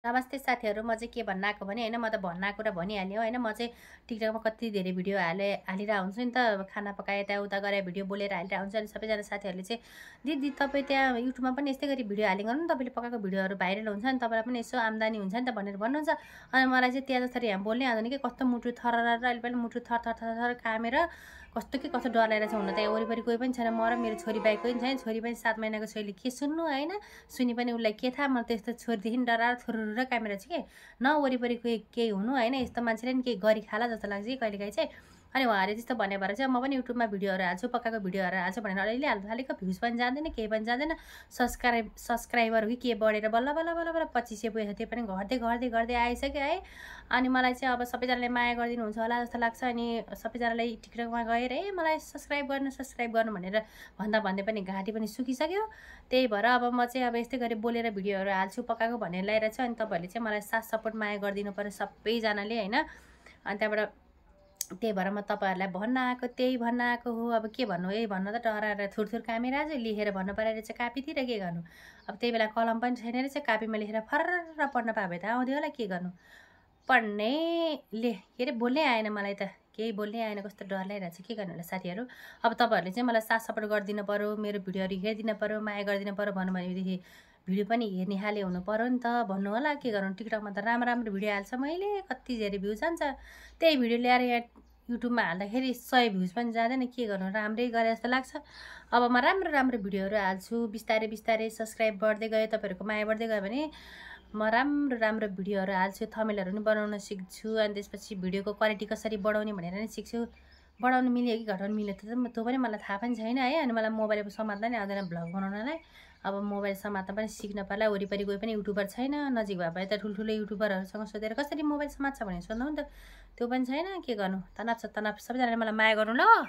नमस्ते साथीहरु म चाहिँ के भन्न आएको भने हैन म त भन्न आएको कुरा भनिहालेँ हो हैन म चाहिँ टिकटकमा कति धेरै भिडियो हालिरा हुन्छु नि त खाना पकाए यताउता गरे भिडियो बोलेर हालिरा हुन्छ अनि सबैजना साथीहरुले चाहिँ दिदी तपाई त्यहाँ युट्युबमा पनि यस्तै गरी भिडियो हालिङ गर्नु न तपाईले पकाएको भिडियोहरु भाइरल हुन्छ नि तपाईलाई पनि यसो आम्दानी हुन्छ नि त भनेर भन्नुहुन्छ अनि मलाई चाहिँ त्यहाँ जसरी यहाँ बोल्नै आउँदैन के कस्तो मुटु थररर अहिले पनि मुटु थर कामेर कस्तो डर लागिरहेछ हुन त यहाँ वरिपरि कोही पनि छैन म र मेरो छोरी बाइक पनि छैन छोरी पनि 7 महिनाको छोरीले के सुन्नु हैन सुनि पनि उलाई के थाहा म त्यस्तो छोरीदेखि डराएर थुरुर कामेर छु के न वरिपरि केही हुनु हैन यस्तो मान्छेले नि केही गरी खाला जस्तो लाग्छ कि कहिलेकाहीँ चाहिँ अनि उहाँले त्यस्तो भने भएर चाहिँ म पनि युट्युबमा भिडियोहरु हाल्छु पकाएको भिडियोहरु हाल्छु भनेर अलिअलि हाल्नु थालेको भ्युज पनि जाँदैन केही पनि जाँदैन सब्स्क्राइबर कि के बढेर बल्ल 2500 पुगेछ त्यो पनि घट्दै आइसक्यो है अनि मलाई चाहिँ अब सबैजनाले माया गरिदिनु हुन्छ होला जस्तो लाग्छ अनि सबैजनाले टिकटकमा गएर मलाई सब्स्क्राइब गर्नु भनेर भन्दै पनि घाँटी पनि सुकिसक्यो त्यही भएर अब म चाहिँ अब यस्तै गरी बोलेर भिडियोहरु हाल्छु पकाएको भनेर ल्याइरहेछ अनि तपाईहरुले चाहिँ मलाई साथ सपोर्ट माया गरिदिनु पर्यो सबैजनाले हैन अनि त्यहाँबाट त्यही भएर म तपाईहरुलाई भन्न आएको हो अब के भन्नु यही भन्न त डराएर थुरथुर कामेरा चाहिँ लेखेर भन्नु पर्यो रहेछ कापीतिर के गर्नु अब त्यही बेला कलम पनि छैन रहेछ कापीमा लेखेर फर्र पढ्न पाए भए त आउँथ्यो होला के गर्नु पढ्नै के अरे बोल्नै आएन मलाई त केही बोल्नै आएन कस्तो डर लागिरहेछ के गर्नु होला साथीहरु अब तपाईहरुले चाहिँ मलाई साथ सपोर्ट गरिदिनु पर्यो मेरो भिडियोहरु हेरिदिनु पर्यो माया गरिदिनु पर्यो भन्नु भनेदेखि भिडियो पनि हेर्ने खाले हुनु पर्यो नि त भन्नु होला के गर्नु टिकटकमा त राम्रो भिडियो हाल्छ मैले कति धेरै भ्यू जान्छ त्यही भिडियो ल्याएर यहाँ युट्युबमा हाल्दाखेरि 100 भ्यूज पनि जाँदैन के गर्नु राम्रै गरे जस्तो लाग्छ अब म राम्रो भिडियोहरु हाल्छु बिस्तारै सब्स्क्राइब बढ्दै गयो तपाईहरुको माया बढ्दै गयो भने म राम्रो भिडियोहरु हाल्छु थम्बनेलहरु पनि बनाउन सिक्छु अनि त्यसपछि भिडियोको क्वालिटी कसरी बढाउने भनेर नि सिक्छु बढाउन मिल्यो कि घटाउन मिल्यो त्यो पनि मलाई थाहा पनि छैन है अनि मलाई मोबाइल समात्न नि आउँदैन भ्लग बनाउनलाई अब मोबाइल समात्न पनि सिक्न पर्ला वरिपरि कोही पनि युट्युबर छैन नजिक भए त ठुलठुलो युट्युबरहरुसँग सोधेर कसरी मोबाइल समात्छ भनेर सोध्नु नि त त्यो पनि छैन के गर्नु तनाव सबैजनाले मलाई माया गर्नु ल